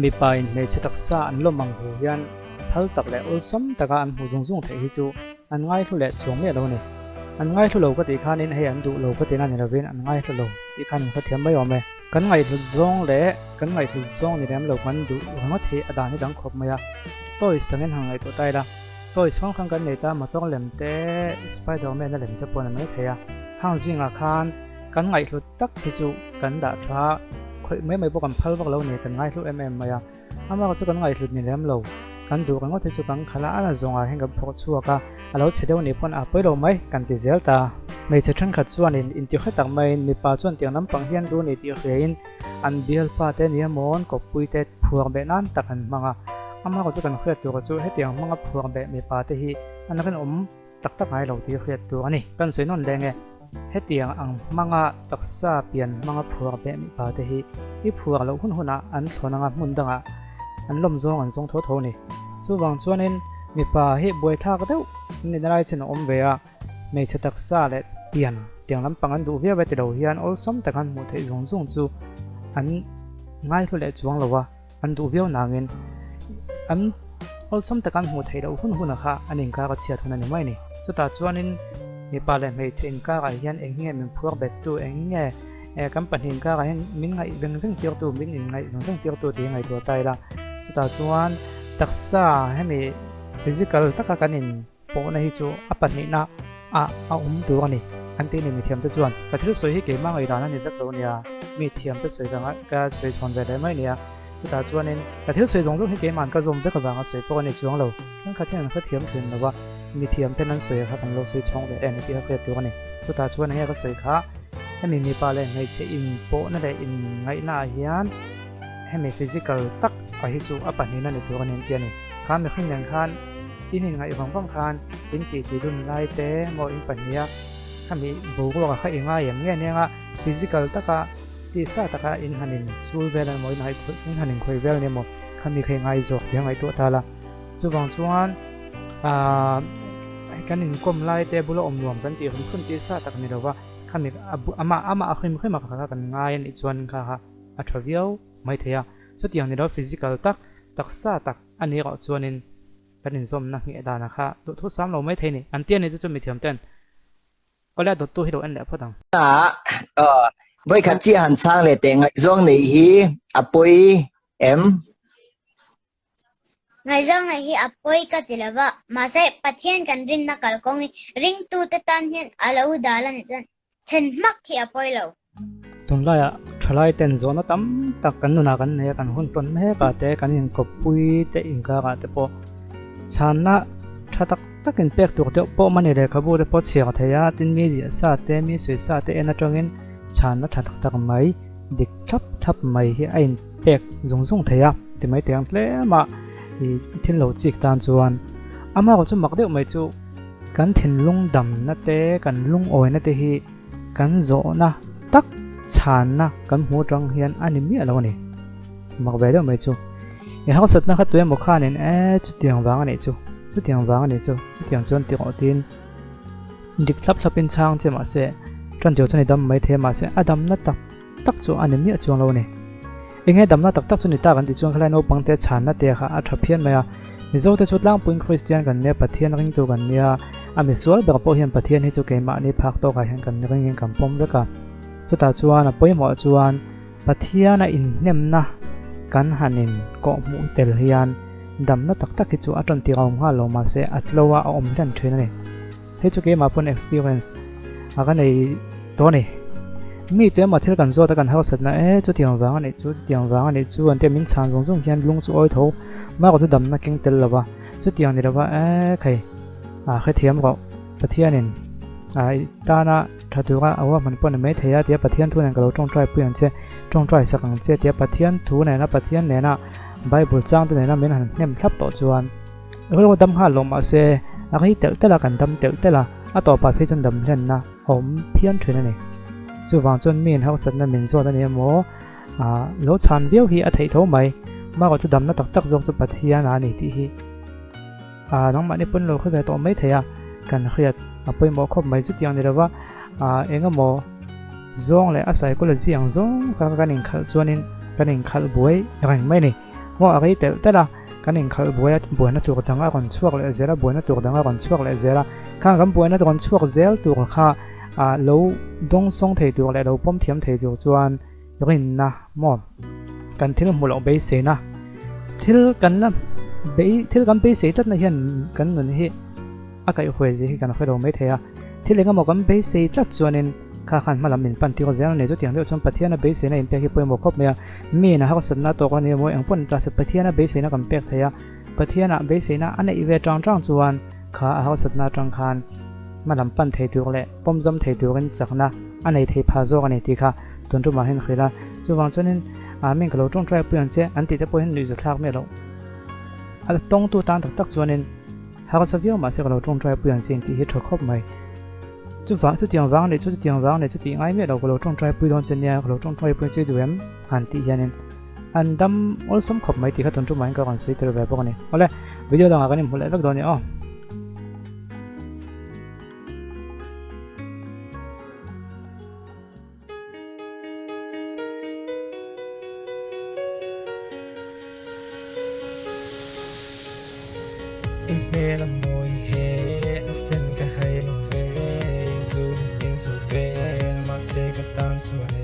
Mipa in hmeichhe taksa an lawm ang hu hian phal tak leh awlsam taka an hmuh zung zung theih hi chu an ngaihlu leh chuang miah lo a ni. An ngaihlu lo ka tih khanin hei an duh lo ka tihna ni lovin an ngaihlu lo tih khan in hrethiam mai awm e. Kan ngaihhlut zawng leh kan ngaihhlut zawng ni lem lo kan duh ringawt hi a dan hi dang khawp mai a. Toys angin han ngaihtuah ta ila, toys hrang hrang kan nei ta, motor lem te, Spiderman a lem te pawh a ni mai thei a. Hang zingah khan kan ngaihhlut tak hi chu kan dah tha khawih mai mai pawh kan phal vak lo ni, kan ngaihhlut em em mai a. Amah chu kan ngaihhlut ni lem lo, kan duh ringawt hi chu kan khalh a, a la zawngah hian kan phawrh chhuak a, a lo chhe deuh nih pawn a pawi lo mai kan ti zel ta. Hmeichhe thenkhat chuanin inti hre tak maiin mipa chuan tiang lampang hian duh ni tih hriain an bialpa te nia maw an kawppui te phuar beh nan tak an hmang a, amah chu kan hriat tur chu hetiang hmanga phuar beh mipa te hi an rinawm tak tak ngai lo tih hriat tur a ni. Kan sawi nawn leng e, hetiang ang hmanga taksa pian hmanga phuar beh mipa te hi i phuar loh hun hunah an thlawn anga hmun dangah an lawm zawng an zawng tho tho a ni. Chuvang chuanin mipa hi buaithlak deuh nihna lai chin a awm ve a, hmeichhe taksa leh pian tiang lampang an duh viau e ti lo hian awlsam taka an hmuh theih zawng zawng chu an ngaihlu leh chuang lo a. An duh viau nangin an awlsam taka an hmuh theih loh hun hunah kha an inkar a chhiat hun a ni mai a ni. Chutah chuanin mipa leh hmeichhe inkarah hian eng nge min phuar bettu, eng nge kan pahnih inkarah hian min ngaih veng veng tirtu, min inngaih veng veng tirtu tih hi ngaihtuah ta ila. Chutah chuan taksa hemi physical taka kan in Pawhna hi chu a pahnihna ah a awm tur a ni, an ti ni mithiamte chuan. Ka thil sawi hi keimah ngaihdan a ni vek lo nia, mi thiamte sawi ka ka sawi chhawn ve leh mai nia. Chutah chuanin ka thil sawi zawng zawng hi keimahn ka zawm vek avanga sawi pawh a ni chuang lo. Thenkhat hian an hrethiam thin lo va, mi thiamten an sawi kha kan lo sawi chhawng ve em tih kha hriat tur a ni. Chutah chuan enge ka sawi kha, hemi mipa leh hmeichhe inpawhna leh inngaihna ah hian hemi physical tak a hi chu a pahnihna ni tur a ni an ti a ni. Kha mihring nen khan in inngaih vang vang khan in titi dun lai te maw in pahniha khami boruak a kha i ngai em nge nia physical taka tisa taka in han in chul vel emaw in in han inkhawih vel nia maw khami kha i ngai zawk tih a ngaihtuah ta la. Chuvang chuan aah kan inkawm lai te bula awm nuam kan tih hrim hrim tisa tak ni lova khami amah amah a hrim hrim a kha kan ngai a nih chuan kha kha a tha viau mai thei a. Chutiang ni lo physical tak taksa tak a nih erawh chuanin kan inzawmna ngheh danah kha duhthu sam lo mai thei ni. An tia ni chu chu mithiam ten Awle a dawttu hi lo en leh phawt ang. Aw, vawikhat chiah han chhang leh teh ngaihzawng neih hi a pawi em? Ngaihzawng neih hi a pawi ka ti lova, mahse Pathian kan rinna kalkawng hi ringtute tan hian a lo dal a nih chuan Then hmak hi a pawi lo. Tunlaiah thalai ten zawhna tam tak kan nunah kan nei a, kan hun tawn mek ah te, kan inkawppui te inkarah te pawh chhanna tha tak tak in pek tur deuh pawh mani lehkhabu te pawh chhiar thei a, tin mi ziah sa te, mi sawi sa te en atangin chhanna tha tak tak mai, dik thlap thlap mai hi a in pek zung zung thei a, ti mai teh ang tlem a i thil lo chik tan chuan amaherawh chu mak deuh mai chu. Kan thinlung damna te, kan lungawina te hi kan zawhna tak chhanna kan hmuh atang hian a ni miah lo a ni. Mak ve deuh mai chu. I harsatna kha tuemaw khanin e chutiang vang a nih chu, chutiang vang a nih chu, chutiang chuan ti rawh tiin dik thlap thlapin chhang che mahse tan tur chuan i dam mai thei a mahse a damna tak tak chu a ni miah chuang lo a ni. Enge damna tak tak chu ni ta kan tih chuan khalai naupang te chhanna te kha a tha phian mai a. Mizo te chu tlangpuiin Kristian kan nia, Pathian ringtu kan nia, a misual ber pawh hian Pathian hi chu keimahni phak tawkah hian kan ringin kan pawm vek a. Chutah chuan a pawimawh chuan Pathiana inhnemna kan han in kawhhmuh tel hian damna tak tak hi chu a tawn tir a awm nghal lo mahse a tlo a a awm hlen thin a ni. Hei chu keimah pawn experience a ka nei tawh a ni. Mi tu emaw thil kan zawt a kan harsatna e chutiang vang a nih chu chutiang vang a nih chu an tia min chhan zawng zawng hian lung chu awi tho mah erawh chu damna keng tel lo va chutiang ni lova e khai a hrethiam rawh Pathianin a i tana tha tura a ruahman pawh a ni mai thei a tia Pathian thu nen ka lo tawngtai pui ang che tawngtai sak ang che tia Pathian thu nena Pathian nena Bible chang te nena min han hnem thlap tawh chuan Rilru dam nghal lo mahse a rei telh telh a, kan dam telh telh a, a tawpah phei chuan dam hlenna a awm phian thin a ni. Chuvang chuan mi in harsatna min zawt a ni emaw, ah lo chhan viau hi a theih tho mai. Amaherawh chu damna tak tak zawk chu Pathian a ni tih hi ah nangmahni pawn lo hre ve tawh mai thei a, kan hriat a pawimawh khawp mai. Chutiang ni lova ah eng emaw zawng leh a psychology ang zawng kha kan inkhalh chuanin kan inkhalh buai reng mai a ni. Maw a rei telh telh a, kan inkhalh buai a, buaina tur dang a rawn chhuak leh zel a, buaina tur dang a rawn chhuak leh zel a, khang kan buaina rawn chhuak zel tur kha ah lo dawngsawng thei tur leh lo pawm thiam thei tur chuan rinna maw kan thil hmuh loh beiseina thil kan la bei thil kan beisei tlatna hian kan nun hi a kaihhuai zia hi kan hre lo mai thei a, thil engemaw kan beisei tlat chuanin kha khan hmalam min pan tir zel a ni. Chutiang deuh chuan Pathiana beiseina inpek hi pawimawh khawp mai a, miin a harsatna tawk a ni emaw eng pawh ni ta se Pathiana beiseina kan pek thei a, Pathiana beiseina a neih ve tang tang chuan kha a harsatna atang khan hmalam pan thei tur leh pawmzam thei turin chakna a nei thei pha zawk a ni tih kha tun tumah hian hrilh a. Chuvang chuanin Amen ka lo tawngtai pui ang che an tih te pawh hian nuihzathlak miah loh a tawngtu tan tak tak chuanin Harsa viau mahse ka lo tawngtai pui ang che intih hi tha khawp mai. Chuvang chutiang vang leh chu chutiang vang leh chutih ngai miah lo ka lo tawngtai pui dawn che nia ka lo tawngtai pui che duh em han tih hianin an dam awlsam khawp mai tih kha tawn tumah hian ka rawn sawi tel ve bawk a ni. Awle video dangah kan inhmu leh vek dawn nia aw. I hmel a mawi he a sen ka hai lo ve, zut in zut vel mahse ka tan chuan.